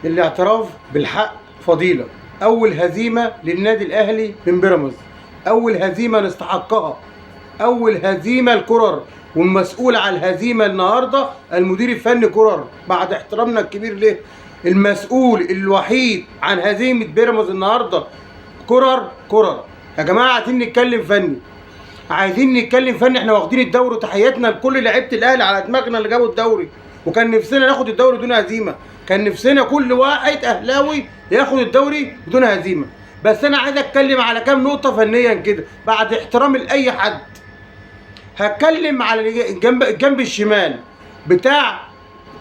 الاعتراف بالحق فضيلة. اول هزيمة للنادي الاهلي من بيراميدز، اول هزيمة نستحقها، اول هزيمة الكرر، والمسؤول على الهزيمة النهارده المدير الفني كرر، بعد احترامنا الكبير ليه. المسؤول الوحيد عن هزيمة بيراميدز النهارده كرر. كرر يا جماعة، عايزين نتكلم فني، عايزين نتكلم فني. احنا واخدين الدوري، وتحياتنا لكل لعيبة الاهلي على دماغنا اللي جابوا الدوري، وكان نفسنا ناخد الدوري دون هزيمة، كان نفسنا كل واحد اهلاوي ياخد الدوري بدون هزيمة. بس انا عايز اتكلم على كام نقطة فنيا كده بعد احترامي لاي حد. هتكلم على الجنب الشمال بتاع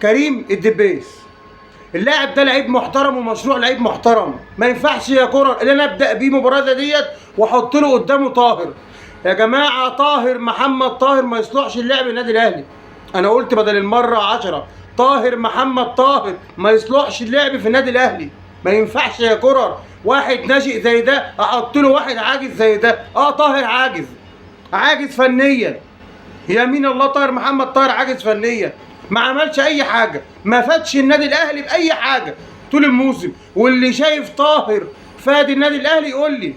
كريم الدبيس. اللاعب ده لعيب محترم ومشروع لعيب محترم، ما ينفعش يا كرر اللي انا ابدا بيه مباراة زي ديت واحط له قدامه طاهر. يا جماعة طاهر محمد طاهر ما يصلحش اللعب النادي الاهلي. انا قلت بدل المرة 10، طاهر محمد طاهر ما يصلحش اللعب في النادي الاهلي. ما ينفعش يا كرر واحد ناشئ زي ده احط له واحد عاجز زي ده. طاهر عاجز، عاجز فنيا، يمين الله طاهر محمد طاهر عاجز فنيا، ما عملش اي حاجة، ما فادش النادي الاهلي باي حاجة طول الموسم. واللي شايف طاهر فاد النادي الاهلي يقول لي،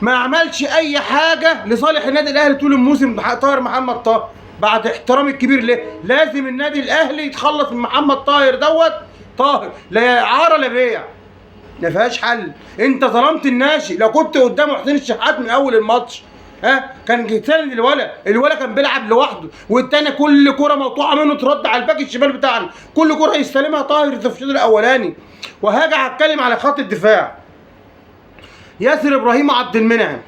ما عملش اي حاجة لصالح النادي الاهلي طول الموسم طاهر محمد طاهر. بعد احترامي الكبير ليه، لازم النادي الاهلي يتخلص من محمد طاهر دوت. طاهر لا اعاره لا بيع، ما فيهاش حل. انت ظلمت الناشئ. لو كنت قدامه حسين الشحات من اول الماتش كان يساند الولا، الولا كان بيلعب لوحده، والتاني كل كرة مقطوعة منه ترد على الباك الشمال بتاعنا، كل كرة يستلمها طاهر في الشوط الاولاني. وهاجي هتكلم على خط الدفاع. ياسر ابراهيم وعبد المنعم،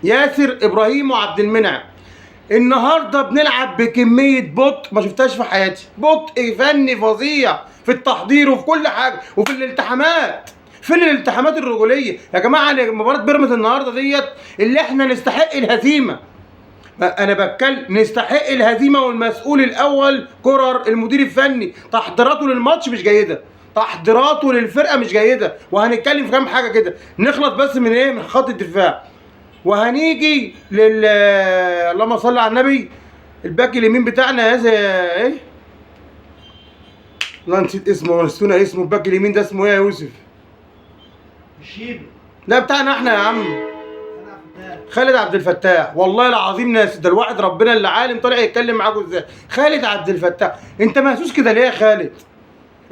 ياسر ابراهيم وعبد المنعم النهارده بنلعب بكمية بطء ما شفتهاش في حياتي، بطء فني فظيع في التحضير وفي كل حاجة وفي الالتحامات. فين الالتحامات الرجوليه يا جماعة؟ مباراة بيراميدز النهارده ديت اللي احنا نستحق الهزيمة. انا بتكلم نستحق الهزيمة، والمسؤول الاول كرر المدير الفني. تحضيراته للماتش مش جيدة، تحضيراته للفرقة مش جيدة، وهنتكلم في كام حاجة كده. نخلص بس من ايه؟ من خط الدفاع، وهنيجي لل اللهم صل على النبي. الباك اليمين بتاعنا يا ايه؟ لا نسيت اسمه، نسونا اسمه. الباك اليمين ده اسمه ايه يا يوسف؟ الشيبي. لا بتاعنا احنا يا عم، خالد عبد الفتاح. والله العظيم ناس ده الواحد ربنا اللي عالم طالع يتكلم معاكم ازاي. خالد عبد الفتاح انت مهزوز كده ليه يا خالد؟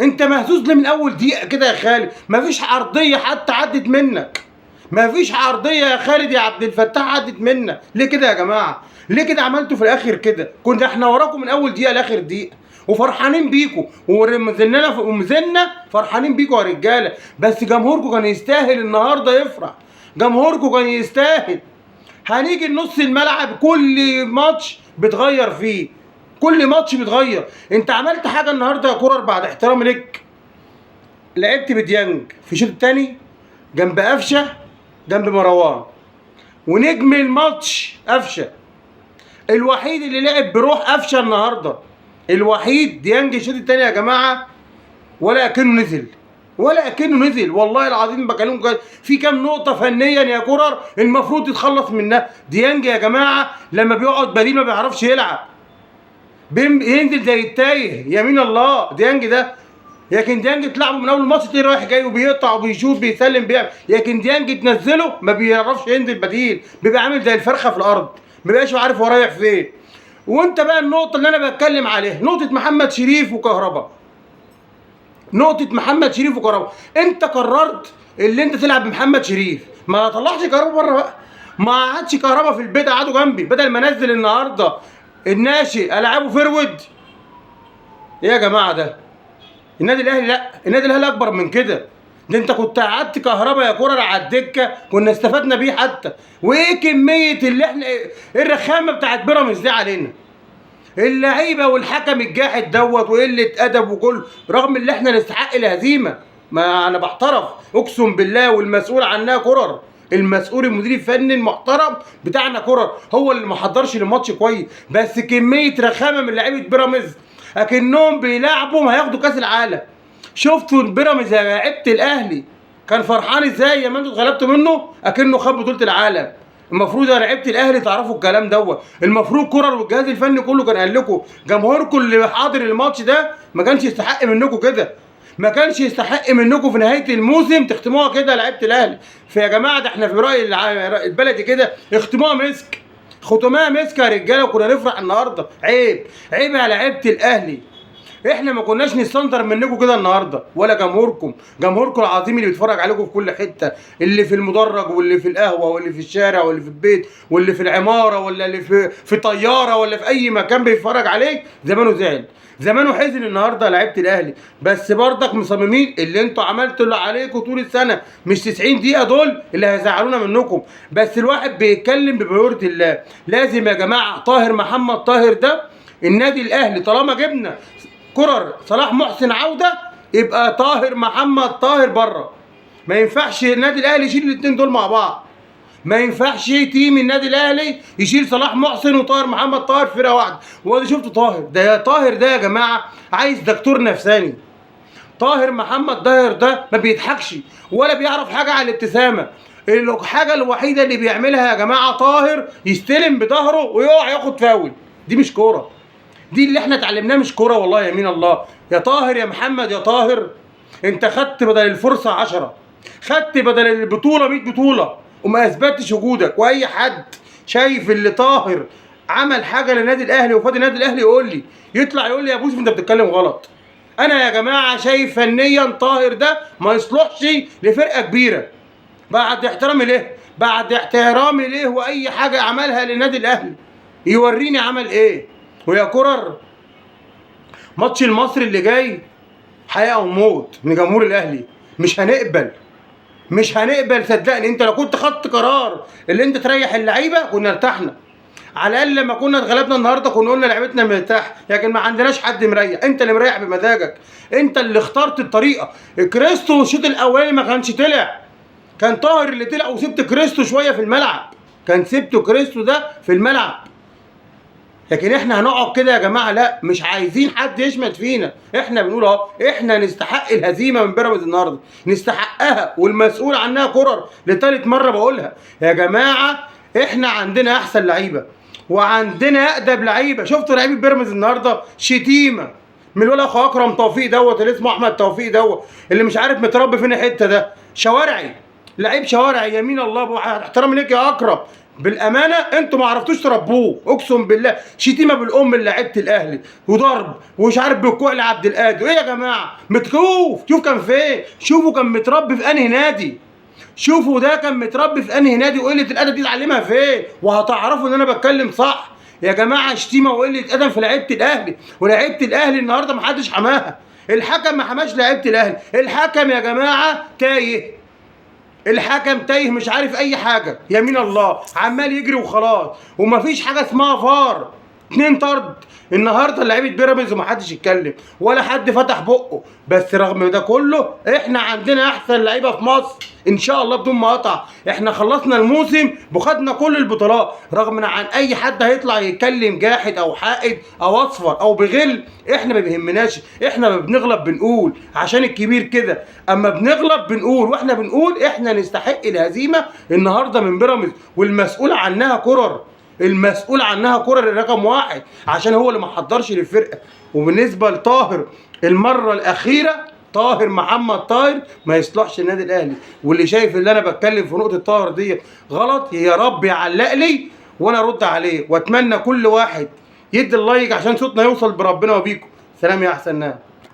انت مهزوز ليه من اول دقيقة كده يا خالد؟ مفيش عرضية حتى عدت منك، مفيش عرضية يا خالد يا عبد الفتاح عدت منك. ليه كده يا جماعة؟ ليه كده عملتوا في الاخر كده؟ كنا احنا وراكم من اول دقيقة لاخر دقيقة وفرحانين بيكم، ومزلنا فرحانين بيكم يا رجاله. بس جمهوركم كان يستاهل النهارده يفرح، جمهوركم كان يستاهل. هنيجي لنص الملعب، كل ماتش بتغير فيه، كل ماتش بتغير. انت عملت حاجة النهارده يا كرر بعد احترامي لك، لعبت بديانج في الشوط الثاني جنب قفشه جنب مروان، ونجم الماتش قفشه الوحيد اللي لعب بروح قفشه النهارده، الوحيد. ديانج الشوط الثاني يا جماعة ولا اكنه نزل، ولا اكنه نزل، والله العظيم بكلمكم. في كام نقطة فنيا يا كرر المفروض يتخلص منها. ديانج يا جماعة لما بيقعد بديل ما بيعرفش يلعب، ينزل زي التايه، يمين الله ديانج ده. لكن ديانج تلعبه من اول ماتش تلاقيه رايح جاي وبيقطع وبيشوط بيسلم بيعمل. لكن ديانج تنزله ما بيعرفش ينزل بديل، بيبقى عامل زي الفرخه في الارض، ما بيبقاش عارف هو رايح فين. وانت بقى النقطة اللي انا بتكلم عليها نقطة محمد شريف وكهربا. نقطة محمد شريف وكهربا، انت قررت اللي انت تلعب بمحمد شريف، ما طلعش كهربا بره بقى، ما قعدش كهربا في البيت، قعدوا جنبي. بدل ما انزل النهارده الناشئ العبه forward. ايه يا جماعة ده؟ النادي الاهلي لا، النادي الاهلي اكبر من كده. ده انت كنت قعدت كهربا يا كرر على الدكة كنا استفدنا بيه حتى. وايه كمية اللي احنا ايه الرخامه بتاعت بيراميدز دي علينا؟ اللعيبة والحكم الجاحد دوت وقلة ادب وكل، رغم اللي احنا نستحق الهزيمة. ما انا بحترف اقسم بالله، والمسؤول عنها كرر، المسؤول المدير الفني المحترم بتاعنا كرر هو اللي ما حضرش الماتش كويس. بس كمية رخامه من لعيبة بيراميدز اكنهم بيلعبوا هياخدوا كاس العالم. شفتوا بيراميدز يا لعيبة الاهلي كان فرحان ازاي يا ما انتوا اتغلبتوا منه اكنه خد بطوله العالم. المفروض يا لعيبة الاهلي تعرفوا الكلام دوت. المفروض كرر والجهاز الفني كله كان قال لكم جمهوركم اللي حاضر الماتش ده ما كانش يستحق منكم كده. ما كانش يستحق منكم في نهاية الموسم تختموها كده لعيبة الاهلي. فيا جماعة ده احنا في راي البلدي كده اختموها مسك، ختموها مسك يا رجاله، وكنا نفرح النهارده. عيب، عيب على لعيبة الاهلي. احنا ما كناش نستنظر منكم كده النهارده، ولا جمهوركم، جمهوركم العظيم اللي بيتفرج عليكم في كل حتة، اللي في المدرج واللي في القهوة واللي في الشارع واللي في البيت واللي في العمارة ولا اللي في طيارة ولا في اي مكان بيتفرج عليك، زمانه زعل، زمانه حزن النهارده لعيبة الاهلي. بس برضك مصممين اللي انتوا عملتوا اللي عليكم طول السنة، مش 90 دقيقة دول اللي هيزعلونا منكم. بس الواحد بيتكلم ببيورة الله. لازم يا جماعة طاهر محمد طاهر ده النادي الاهلي طالما جبنا كرر صلاح محسن عوده يبقى طاهر محمد طاهر بره. ما ينفعش النادي الاهلي يشيل الاثنين دول مع بعض، ما ينفعش team النادي الاهلي يشيل صلاح محسن وطاهر محمد طاهر في فرقه واحدة. وادي شفت طاهر ده، يا طاهر ده يا جماعة عايز دكتور نفساني. طاهر محمد طاهر ده ما بيضحكش ولا بيعرف حاجة على الابتسامة. الحاجة الوحيدة اللي بيعملها يا جماعة طاهر يستلم بظهره ويقع ياخد فاول. دي مش كورة، دي اللي احنا اتعلمناه مش كورة والله يمين الله. يا طاهر يا محمد يا طاهر، انت خدت بدل الفرصة 10، خدت بدل البطولة 100 بطوله وما اثبتش وجودك. واي حد شايف اللي طاهر عمل حاجة للنادي الاهلي وفاد النادي الاهلي يقول لي، يطلع يقول لي يا بوسف انت بتتكلم غلط. انا يا جماعة شايف فنيا طاهر ده ما يصلحش لفرقة كبيرة، بعد احترامي ليه، بعد احترامي ليه واي حاجة عملها للنادي الاهلي يوريني عمل ايه. ويا كرر ماتش المصري اللي جاي حياة او موت من جمهور الاهلي، مش هنقبل، مش هنقبل صدقني. انت لو كنت خدت قرار اللي انت تريح اللعيبة كنا ارتحنا، على الاقل لما كنا اتغلبنا النهارده كنا قلنا لعيبتنا مرتاح، لكن ما عندناش حد مريح. انت اللي مريح بمزاجك، انت اللي اخترت الطريقة. كريستو الشوط الاولاني ما كانش طلع، كان طاهر اللي طلع، وسبت كريستو شوية في الملعب، كان سبته كريستو ده في الملعب. لكن احنا هنقعد كده يا جماعة؟ لا، مش عايزين حد يشمت فينا. احنا بنقول اهو احنا نستحق الهزيمة من بيراميدز النهارده، نستحقها، والمسؤول عنها كرر لثالث مرة بقولها يا جماعة. احنا عندنا احسن لعيبة وعندنا اقدم لعيبة. شفتوا لعيبة بيراميدز النهارده شتيمه من الولا اخو اكرم توفيق دوت اللي اسمه احمد توفيق دوت، اللي مش عارف متربي فين الحتة ده، شوارعي، لعيب شوارعي يمين الله. احترامي ليك يا اكرم، بالامانة انتوا ما عرفتوش تربوه، اقسم بالله. شتيمه بالام اللي لعيبة الاهلي وضرب ومش عارف بالكوع لعبد القادر. ايه يا جماعة؟ متكوف. شوف كان فين، شوفوا كان متربي في انهي نادي، شوفوا ده كان متربي في انهي نادي، وقلة الادب دي اتعلمها فين، وهتعرفوا ان انا بتكلم صح يا جماعة. شتيمه وقلة ادب في لعيبة الاهلي، ولعيبة الاهلي النهارده ما حدش حماها، الحكم ما حماش لعيبة الاهلي. الحكم يا جماعة تايه، الحكم تايه مش عارف اي حاجة يمين الله، عمال يجري وخلاص، ومفيش حاجة اسمها فار. 2 طرد النهارده لعيبة بيراميدز ومحدش يتكلم ولا حد فتح بقه. بس رغم ده كله احنا عندنا احسن لعيبة في مصر ان شاء الله بدون ما قطع. احنا خلصنا الموسم وخدنا كل البطولات، رغم عن اي حد هيطلع يتكلم جاحد او حائد او اصفر او بغل، احنا ما بيهمناش. احنا ما بنغلب بنقول عشان الكبير كده، اما بنغلب بنقول، واحنا بنقول احنا نستحق الهزيمة النهارده من بيراميدز، والمسؤول عنها كرر، المسؤول عنها كرر رقم 1، عشان هو اللي ما حضرش للفرقة. وبالنسبة لطاهر المرة الاخيرة، طاهر محمد طاهر ما يصلحش النادي الاهلي. واللي شايف اللي انا بتكلم في نقطة طاهر دي غلط يا رب يعلق لي وانا ارد عليه. واتمنى كل واحد يدي اللايك عشان صوتنا يوصل بربنا وبيكم. سلام يا احسن ناس.